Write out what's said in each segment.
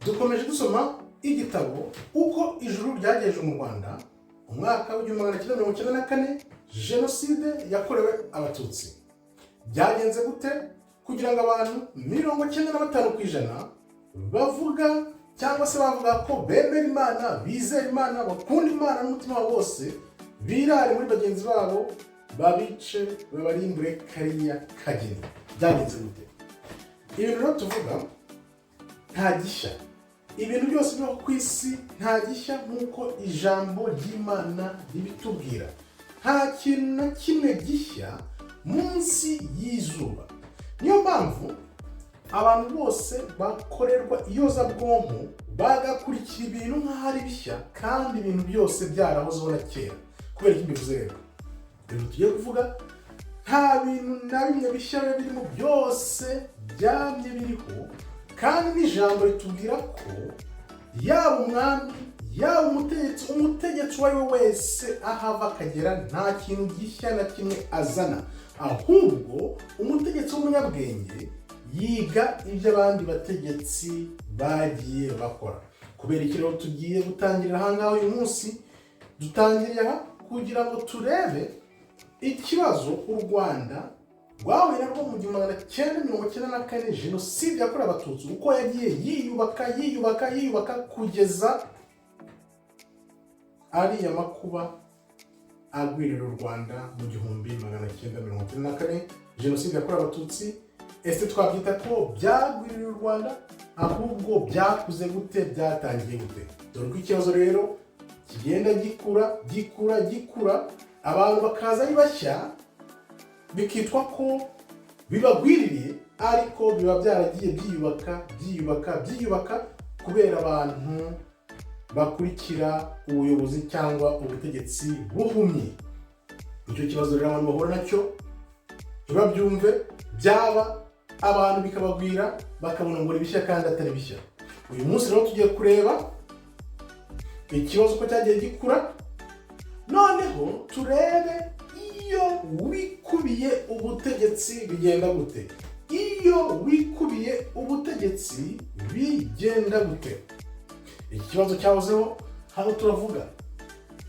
Dukomeje dusoma igitabo "Uko Ijuru Ryagejeje mu Rwanda", umwaka w'1994, Jenoside yakorewe Abatutsi. Byagenze gute kugira ngo abantu 95% bavuga cyangwa se bavuga ko bemera Imana, bizera Imana, bakunda Imana n'umutima wabo wose, birare muri bagenzi babo, babice, babarimbure kariya kageni? Byagenze gute? Ibintu rero tuvuga nta gishya. Ibintu byose bibaho ku isi nta gishya, nk'uko ijambo ry'Imana ribitubwira. Nta kintu na kimwe gishya munsi y'izuba. Niyo mpamvu abantu bose bakorerwa iyozabwonko, bagakurikira ibintu nk'aho ari bishya, kandi ibintu byose byarahozeho na kera. Kubera iki mbivuze rero? Ibintu tugiye kuvuga nta bintu na bimwe bishya biba birimo, byose byamye biriho. Kandi n'ijambo ritubwira ko yaba umwami, yaba umutegetsi, umutegetsi uwo ari we wese, aho ava akagera, nta kintu gishya na kimwe azana. Ahubwo umutegetsi w'umunyabwenge yiga ibyo abandi bategetsi bagiye bakora. Kubera iki rero tugiye gutangirira aha ngaha uyu munsi? Dutangiriye aha kugira ngo turebe ikibazo u Rwanda rwahuye narwo mu 1994, Jenoside yakorewe Abatutsi, uko yagiye yiyubaka, yiyubaka, yiyubaka, kugeza ariya makuba agwirira u Rwanda mu 1994, Jenoside yakorewe Abatutsi. Ese twabyita ko byagwirira u Rwanda? Ahubwo byakuze gute? Byatangiye gute? Dore ko ikibazo rero kigenda gikura, gikura, gikura, abantu bakaza ari bashya, bikitwa ko bibagwiririye, ariko biba byaragiye byiyubaka, byiyubaka, byiyubaka, kubera abantu bakurikira ubuyobozi cyangwa ubutegetsi buhumyi. Icyo kibazo rero abantu bahura nacyo ntibabyumve, byaba abantu bikabagwira, bakabona ngo ni bishya kandi atari bishya. Uyu munsi rero tugiye kureba ikibazo uko cyagiye gikura, noneho turebe iyo wikubiye ubutegetsi bigenda gute. Iyo wikubiye ubutegetsi bigenda gute? Iki kibazo cyahozeho. Hano turavuga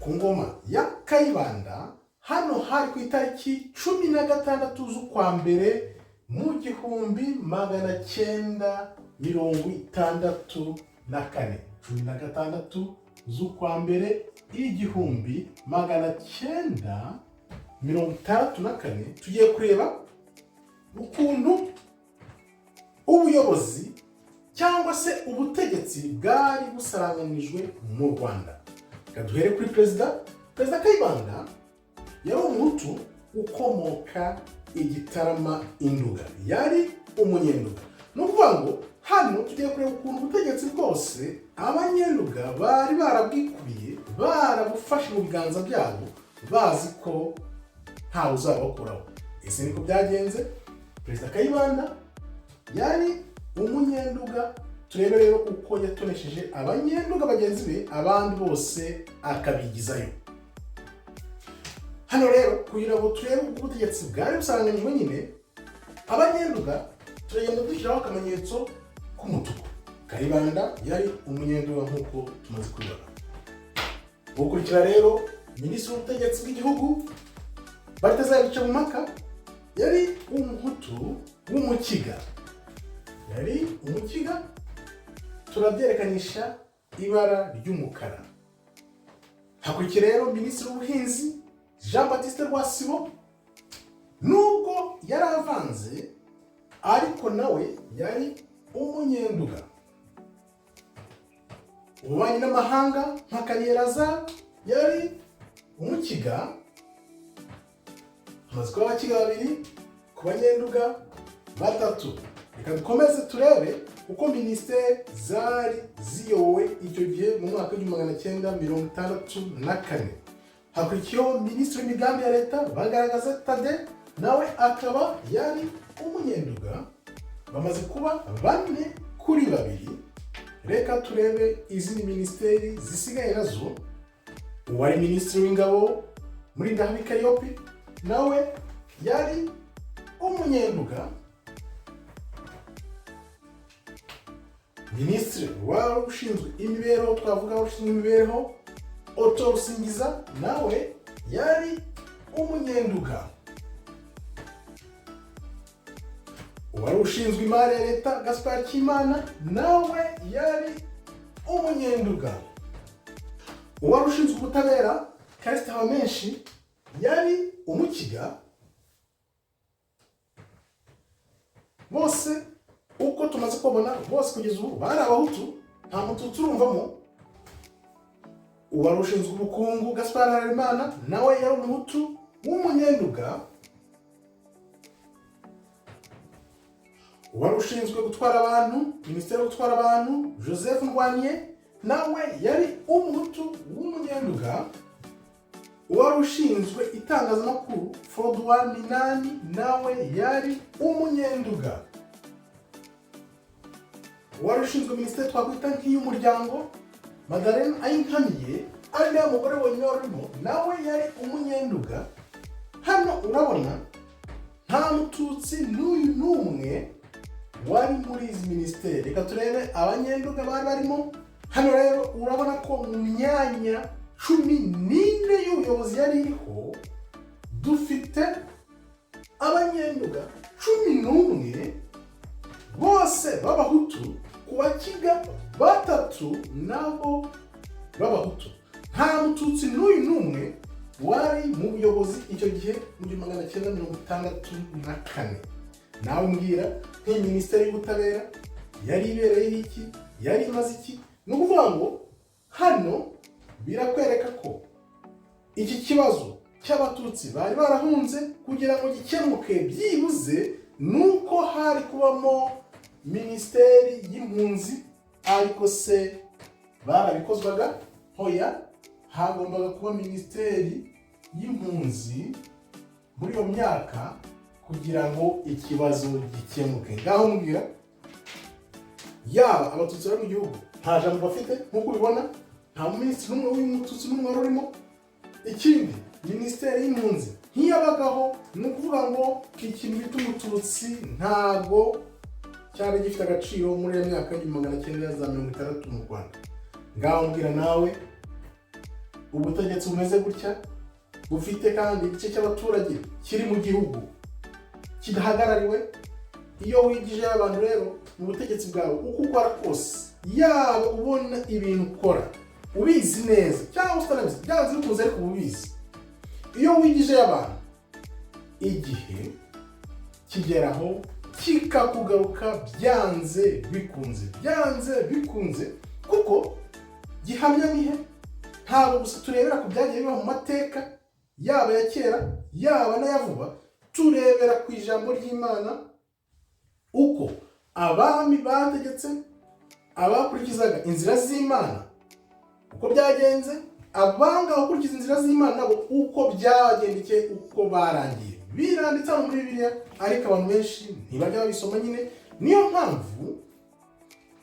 ku ngoma ya Kayibanda. Hano hari ku itariki 16 z'ukwa mbere mu 1964. 16 z'ukwa mbere 1964. Tugiye kureba ukuntu ubuyobozi cyangwa se ubutegetsi bwari busaranganijwe mu Rwanda. Reka duhere kuri perezida. Perezida Kayibanda yari Umuhutu ukomoka i Gitarama, Induga, yari Umunyenduga. Ni ukuvuga ngo hano tugiye kureba ukuntu ubutegetsi bwose Abanyenduga bari barabwikubiye, barabufashe mu biganza byabo, bazi ko ntawe uzabakuraho. Ese niko byagenze? Perezida Kayibanda yari Umunyenduga. Turebe rero uko yatonesheje Abanyenduga bagenzi be, abandi bose akabigizayo. Hano rero, kugira ngo turebe uko ubutegetsi bwari busanganyijwe nyine, Abanyenduga turagenda dushyiraho akamenyetso k'umutuku. Kayibanda yari Umunyenduga nk'uko tumaze kubibona. Ukurikira rero, Minisitiri w'Ubutegetsi bw'Igihugu Balthazar Bicamumpaka yari Umuhutu w'Umukiga. Yari Umukiga, turabyerekanisha ibara ry'umukara. Hakurikira rero Minisitiri w'Ubuhinzi Jean Baptiste Rwasibo. Nubwo yari avanze, ariko nawe yari Umunyenduga. Ububanyi n'Amahanga Mpakaniye Lazare yari Umukiga. Hamaze kuba Abakiga babiri ku Banyenduga batatu. Reka dukomeze turebe uko minisiteri zari ziyobowe icyo gihe mu mwaka w'1964. Hakurikiyeho Minisitiri w'Imigambi ya Leta Bagaragaza Thaddée, nawe akaba yari Umunyenduga. Bamaze kuba bane kuri babiri. Reka turebe izindi minisiteri zisigaye nazo. Uwari Minisitiri w'Ingabo Murindahabi Kaliyopi nawe yari Umunyenduga. Minisitiri wari ushinzwe imibereho, twavuga ushinzwe imibereho, Otto Rusingiza, nawe yari umunyenduga. Uwari ushinzwe imari ya leta, Gaspard Kimana, nawe yari umunyenduga. Uwari ushinzwe ubutabera, Callixte Habamenshi, yari umukiga. Bose uko tumaze kubabona bose kugeza ubu bari abahutu, nta mututsi urumvamo. Uwari ushinzwe ubukungu, Gaspard Harerimana, nawe yari umuhutu w'umunyenduga. Uwari ushinzwe gutwara abantu, minisiteri yo gutwara abantu, Joseph Ndwaniye, nawe yari umuhutu w'umunyenduga. Uwari ushinzwe itangazamakuru, Frodouard Minani, nawe yari umunyenduga. Uwari ushinzwe minisiteri twakwita nk'iy'umuryango, Madalena Ayinkamiye, ari nawe mugore wenyine wari urimo, nawe yari umunyenduga. Hano urabona nta mututsi n'uyu n'umwe wari muri izi minisiteri. Reka turebe abanyenduga bari barimo. Hano rero urabona ko mu myanya 14 y'ubuyobozi yari iriho, dufite abanyenduga 11 bose b'abahutu, ku bakiga 3 nabo b'abahutu. Nta mututsi n'uyu n'umwe wari mu buyobozi icyo gihe mu 1964. Nawe mbwira, nk'iyi minisiteri y'ubutabera yari ibereyeho iki? Yari imaze iki? Ni ukuvuga ngo hano birakwereka ko iki kibazo cy'abatutsi bari barahunze, kugira ngo gikemuke byibuze nuko hari kubamo minisiteri y'impunzi. Ariko se barabikozwaga? Hoya, hagombaga kuba minisiteri y'impunzi muri iyo myaka kugira ngo ikibazo gikemuke. Ngaho mbwira, yaba abatutsi bari mu gihugu nta jambo bafite, nk'uko ubibona nta minisitiri n'umwe w'umututsi n'umwe wari urimo. Ikindi, minisiteri y'impunzi ntiyabagaho. Ni ukuvuga ngo ikintu bita umututsi ntabwo cyari gifite agaciro muri iyo myaka y'1960 mu Rwanda. Ngaho mbwira nawe, ubutegetsi bumeze gutya, bufite kandi igice cy'abaturage kiri mu gihugu kidahagarariwe. Iyo wigije abantu rero mu butegetsi bwawe, uko ukora kose, yaba ubona ibintu ukora ubizi neza cyangwa utanabizi, byanze bikunze ariko uba ubizi. Iyo wigije abantu, igihe kigeraho kikakugaruka byanze bikunze, byanze bikunze. Kuko gihamya nihe? Ntabwo gusa turebera ku byagiye biba mu mateka, yaba ya kera yaba n'aya vuba, turebera ku ijambo ry'Imana, uko abami bategetse, abakurikizaga inzira z'Imana uko byagenze, abanga gukurikiza inzira z'Imana nabo uko byagendekeye, uko barangiye. Biranditse hano muri Bibiliya, ariko abantu benshi ntibajya babisoma nyine. Niyo mpamvu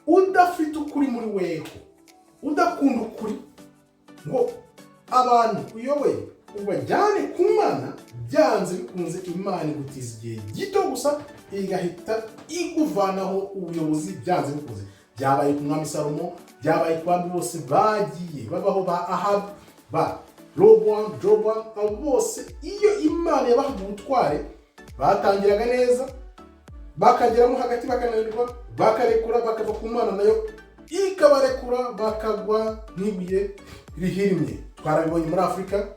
udafite ukuri muri weho, udakunda ukuri ngo abantu uyoboye ubajyane ku Mana, byanze bikunze Imana igutiza igihe gito gusa igahita ikuvanaho ubuyobozi byanze bikunze. Byabaye ku mwami Salomo, byabaye ku bandi bose bagiye babaho, ba Ahabu, ba Robowamu, Jerobowamu, abo bose iyo Imana yabahaga ubutware batangiraga neza, bakageramo hagati bakananirwa, bakarekura, bakava ku Mana, nayo ikabarekura bakagwa nk'ibuye rihirimye. Twarabibonye muri Afurika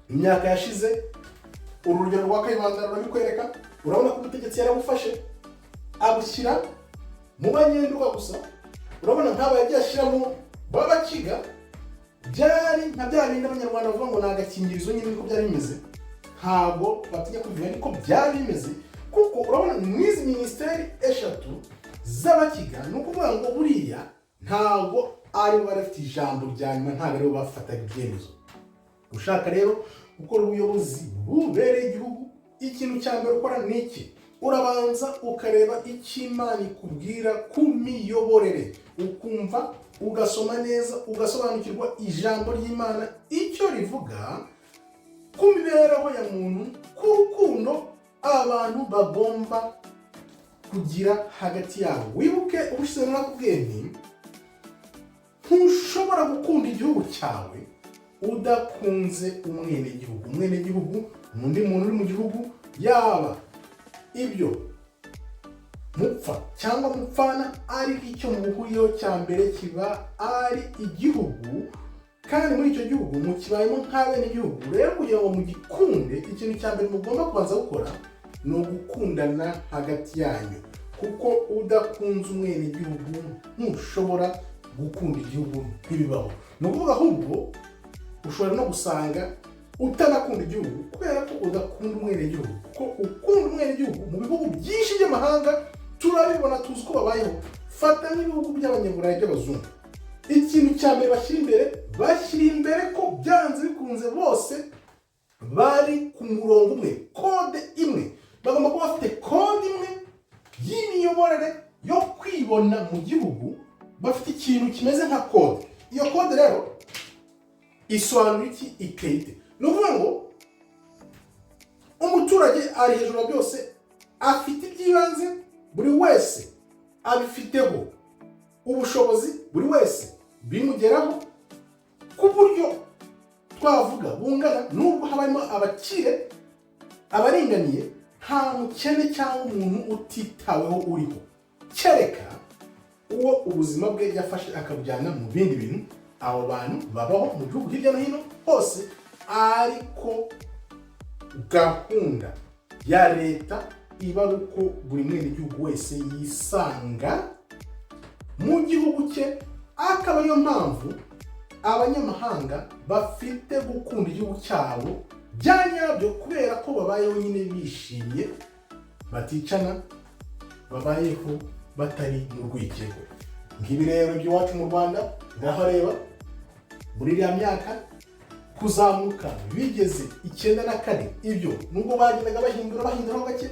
imyaka yashize. Uru rugero rwa Kayibanda rurabikwereka. Urabona ko ubutegetsi yarabufashe abushyira mu banyenduga gusa. Urabona nk'aba yagiye ashyiramo b'abakiga, byari nka bya bindi abanyarwanda bavuga ngo ni agakingirizo nyine, niko byari bimeze. Ntabwo batinya kubivuga, niko byari bimeze. Kuko urabona n'izi minisiteri 3 z'abakiga, ni ukuvuga ngo buriya ntabwo aribo bari bafite ijambo rya nyuma, ntabwo aribo bafataga ibyemezo. Ushaka rero gukora ubuyobozi bubereye igihugu, ikintu cya mbere ukora ni iki? Urabanza ukareba icyo Imana ikubwira ku miyoborere, ukumva, ugasoma neza, ugasobanukirwa ijambo ry'Imana icyo rivuga ku mibereho ya muntu, ku rukundo abantu bagomba Kugira hagati yabo. Wibuke ubushize nakubwiye nti ntushobora gukunda igihugu cyawe udakunze umwenegihugu. Umwenegihugu ni undi muntu uri mu gihugu, yaba ibyo mupfa cyangwa mupfana, ariko icyo muhuriyeho cya mbere kiba ari igihugu, kandi muri icyo gihugu mukibayemo nk'abenegihugu. Rero kugira ngo mugikunde, ikintu cya mbere mugomba kubanza gukora ni ugukundana hagati yanyu, kuko udakunze umwenegihugu ntushobora gukunda igihugu, ntibibaho. Ni ukuvuga ahubwo ushobora no gusanga utanakunda igihugu kubera ko udakunda umwenegihugu, kuko ukunda umwenegihugu, mu bihugu byinshi by'amahanga turabibona, tuzi ko babayeho. Fata nk'ibihugu by'abanyaburayi by'abazungu, ikintu cya mbere bashyira imbere, bashyira imbere ko byanze bikunze bose bari ku murongo umwe, code imwe. Bagomba kuba bafite code imwe y'imiyoborere yo kwibona mu gihugu, bafite ikintu kimeze nka code. Iyo code rero isobanura iki? Iteye ite? Ni ukuvuga ngo umuturage ari hejuru ya byose, afite iby'ibanze, buri wese abifiteho ubushobozi, buri wese bimugeraho ku buryo twavuga bungana. Nubwo haba harimo abakire, abaringaniye, nta mukene cyangwa umuntu utitaweho uriho, kereka uwo ubuzima bwe yafashe akabujyana mu bindi bintu. Abo bantu babaho mu gihugu hirya no hino hose, ariko gahunda ya leta iba ari uko buri mwenegihugu wese yisanga mu gihugu cye. Akaba ariyo mpamvu abanyamahanga bafite gukunda igihugu cyabo bya nyabyo, kubera ko babayeho nyine bishimye, baticana, babayeho batari mu rwikekwe. Ngibi rero iby'iwacu mu Rwanda. Ngaho reba muri iriya myaka kuzamuka bigeze 94, ibyo nubwo bagendaga bahindura, bahinduraho gake.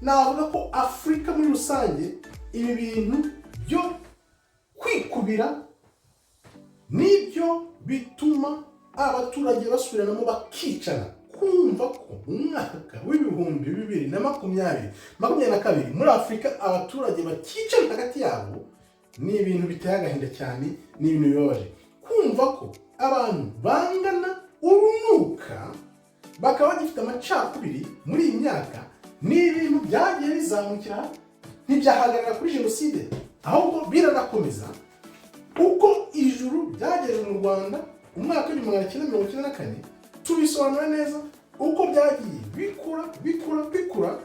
Navuga ko Afurika muri rusange ibi bintu byo kwikubira nibyo bituma abaturage basubiranamo bakicana. Kumva ko mu mwaka w'ibihumbi bibiri na makumyabiri, 22 muri Afurika abaturage bakicana hagati yabo ni ibintu biteye agahinda cyane, ni ibintu bibabaje. Kumva ko abantu bangana urunuka bakaba bagifite amacakubiri muri iyi myaka, ni ibintu byagiye bizamukira, ntibyahagarara kuri jenoside, ahubwo biranakomeza. Uko ijuru ryageze mu Rwanda umwaka w'1994, tubisobanura neza uko byagiye bikura, bikura, bikura.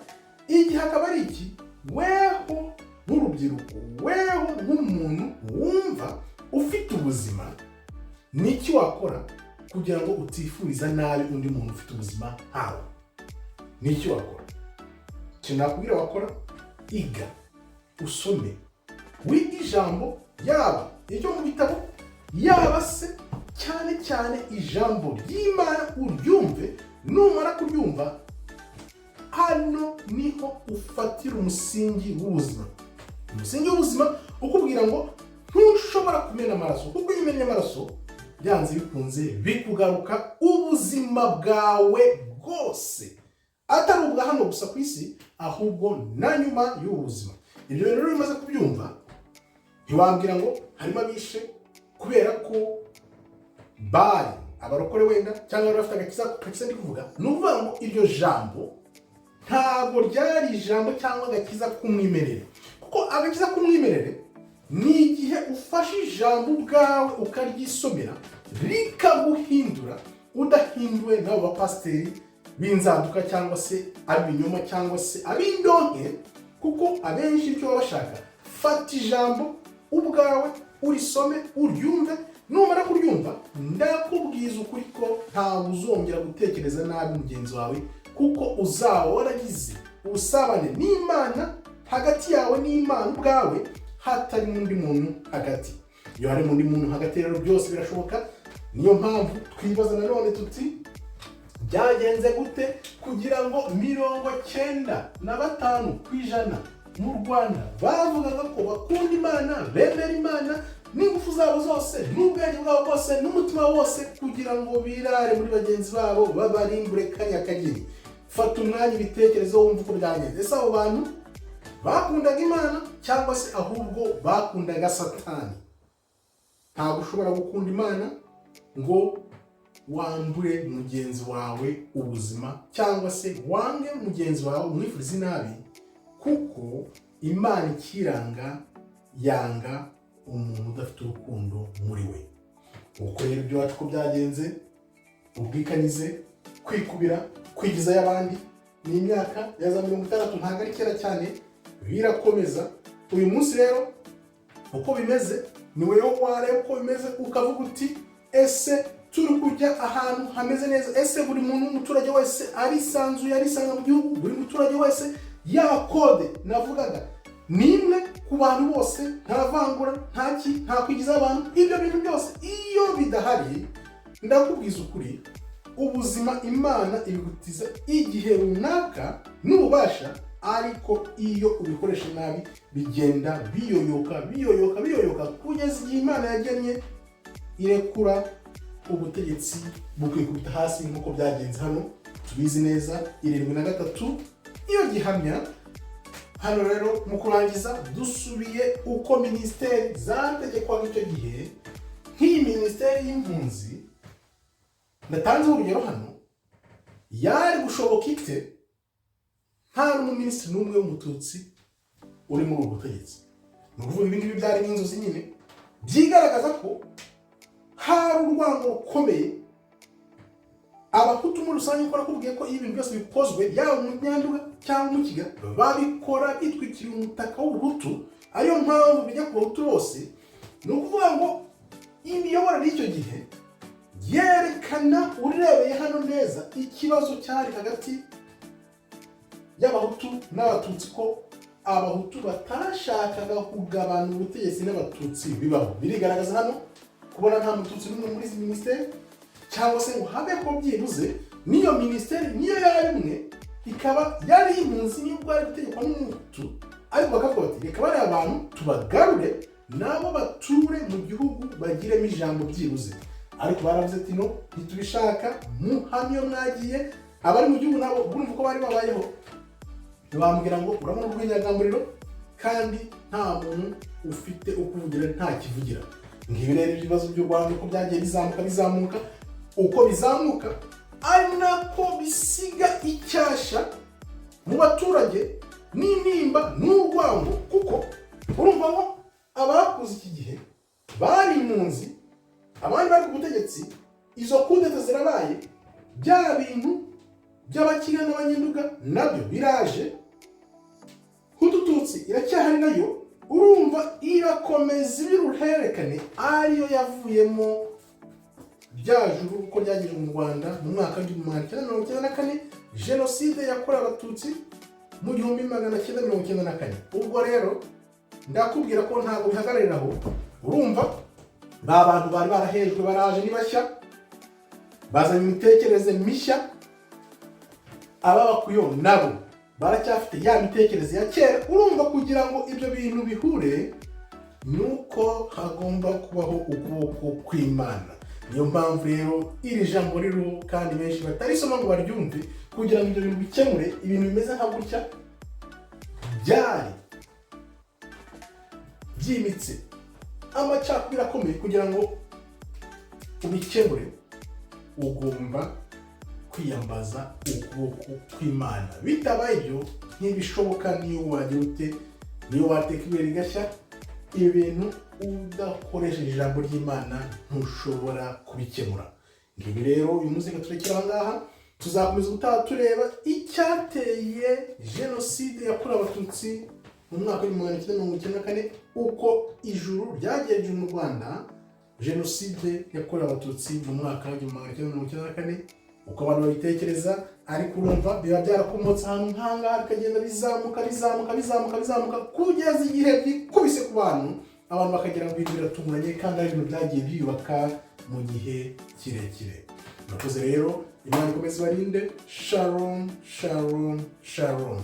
Igihe akaba ari iki: weho nk'urubyiruko, weho nk'umuntu wumva ufite ubuzima, ni iki wakora kugira ngo utifuriza nabi undi muntu ufite ubuzima nkawe? Ni iki wakora? Ikintu nakubwira wakora: iga, usome, wige ijambo, yaba iryo mu bitabo, yaba se cyane cyane ijambo ry'Imana, uryumve. Numara kuryumva, hano niho ufatira umusingi w'ubuzima, umusingi w'ubuzima ukubwira ngo ntushobora kumena amaraso, kuko iyo umennye amaraso byanze bikunze bikugaruka ubuzima bwawe bwose, atari ubwa hano gusa ku isi, ahubwo na nyuma y'ubu buzima. Ibyo bintu rero bimaze kubyumva, ntiwambwira ngo harimo abishe kubera ko bari abarokore wenda cyangwa bari bafite agakiza. Agakiza ndi kuvuga, ni ukuvuga ngo iryo jambo ntabwo ryari ijambo cyangwa agakiza k'umwimerere, kuko agakiza k'umwimerere ni igihe ufashe ijambo ubwawe ukaryisomera rikaguhindura, udahinduwe n'abo bapasiteri b'inzaduka cyangwa se ab'ibinyoma cyangwa se ab'indonke, kuko abenshi icyo baba bashaka. Fata ijambo ubwawe urisome, uryumve. Numara kuryumva, ndakubwiza ukuri ko ntabwo uzongera gutekereza nabi mugenzi wawe, kuko uzaba waragize ubusabane n'Imana, hagati yawe n'Imana ubwawe, hatari n'undi muntu hagati. Iyo hari undi muntu hagati rero byose birashoboka. Niyo mpamvu twibaza nanone tuti: byagenze gute kugira ngo 95% mu Rwanda bavugaga ko bakunda Imana, bemera Imana n'ingufu zabo zose n'ubwenge bwabo bwose n'umutima wose, kugira ngo birare muri bagenzi babo babarimbure kariya kageni? Fata umwanya ibitekerezo, wumva uko byagenze. Ese abo bantu Bakundaga Imana cyangwa se ahubwo bakundaga Satani? Ntabwo ushobora gukunda Imana ngo wambure mugenzi wawe ubuzima, cyangwa se wange mugenzi wawe umwifuriza inabi, kuko Imana ikiranga yanga umuntu udafite urukundo muri we. Uko rero ibyacu uko byagenze, ubwikanyize, kwikubira, kwigizayo abandi, ni imyaka ya za 60, ntabwo ari kera cyane, birakomeza. Uyu munsi rero uko bimeze, ni wowe wareba uko bimeze ukavuga uti: "Ese turi kujya ahantu hameze neza? Ese buri muntu w'umuturage wese arisanzuye, arisanga mu gihugu? Buri muturage wese, ya code navugaga ni imwe ku bantu bose, nta vangura, nta ki, nta kwigizaho abantu?" Ibyo bintu byose iyo bidahari, ndakubwiza ukuri, ubuzima Imana ibigutiza igihe runaka n'ububasha, ariko iyo ubikoresha nabi bigenda biyoyoka, biyoyoka, biyoyoka, kugeza igihe Imana yagennye irekura ubutegetsi bukikubita hasi, nk'uko byagenze hano tubizi neza 73. Iyo gihamya hano rero, mu kurangiza, dusubiye uko minisiteri zategekwaga icyo gihe, nk'iyi minisiteri y'impunzi natanzeho urugero hano, yari gushoboka ite nta n'umuminisitiri n'umwe w'Umututsi uri muri ubu butegetsi? Ni ukuvuga ibi ngibi byari nk'inzozi nyine, byigaragaza ko hari urwango rukomeye Abahutu muri rusange. Uko nakubwiye ko iyo ibintu byose bikozwe, yaba Umunyanduga cyangwa Umukiga, babikora bitwikiriye umutaka w'Ubuhutu, ariyo mpamvu bijya ku Bahutu bose. Ni ukuvuga ngo imiyoborere y'icyo gihe yerekana, urebeye hano neza, ikibazo cyari hagati y'Abahutu n'Abatutsi, ko Abahutu batashakaga kugabana ubutegetsi n'Abatutsi bibaho. Birigaragaza hano kubona nta Mututsi n'umwe muri izi minisiteri, cyangwa se ngo habeho byibuze n'iyo minisiteri niyo yaba imwe ikaba yari impunzi, nubwo yari gutegekwa n'Umuhutu, ariko bakavuga bati: "Reka bariya bantu tubagarure, nabo bature mu gihugu, bagiremo ijambo byibuze." Ariko baravuze ati: "No, ntitubishaka, muhamye iyo mwagiye." Abari mu gihugu nabo urumva uko bari babayeho, ntibambwira ngo urabona urw'inyangamuriro kandi nta muntu ufite ukuvugira, nta kivugira. Ngibi rero ibibazo by'u Rwanda uko byagiye bizamuka, bizamuka, uko bizamuka ari nako bisiga icyasha mu baturage n'intimba n'urwango, kuko urumva ngo abakuze iki gihe bari impunzi, abandi bari ku butegetsi, izo kudeta zirabaye, bya bintu by'Abakiga n'Abanyenduga nabyo biraje, Hutututsi iracyahari nayo, urumva irakomeza ibiruhererekane, ariyo yavuyemo rya juru uko ryagejeje mu Rwanda mu mwaka w'1994, jenoside yakorewe Abatutsi mu 1994. Ubwo rero ndakubwira ko ntabwo bihagararira aho. Urumva ba bantu bari barahejwe baraje, ni bashya, bazanye imitekerereze mishya. Ababakuyeho nabo baracyafite ya mitekerereze ya kera. Urumva kugira ngo ibyo bintu bihure ni uko hagomba kubaho ukuboko kw'Imana. Niyo mpamvu rero iri jambo ririho kandi benshi batarisoma ngo baryumve. Kugira ngo ibyo bintu bikemure, ibintu bimeze nka gutya byari byimitse amacakubiri akomeye, kugira ngo ubikemure ugomba kwiyambaza ukuboko kw'Imana. Bitabaye ibyo ntibishoboka. Niyo wagira ute, niyo wateka ibuye rigashya, ibintu udakoresheje ijambo ry'Imana ntushobora kubikemura. Ngibi rero, uyu munsi reka turekere aha ngaha. Tuzakomeza ubutaha tureba icyateye jenoside yakorewe Abatutsi mu mwaka w'1994, uko ijuru ryagejeje mu Rwanda jenoside yakorewe Abatutsi mu mwaka w'1994, uko abantu babitekereza. Ariko urumva biba byarakomotse ahantu nk'ahangaha, bikagenda bizamuka, bizamuka, bizamuka, bizamuka, kugeza igihe byikubise ku bantu, abantu bakagira ngo ibintu biratunguranye, kandi ari ibintu byagiye byiyubaka mu gihe kirekire. Murakoze rero, Imana ikomeze ibarinde. Shalom, shalom, shalom.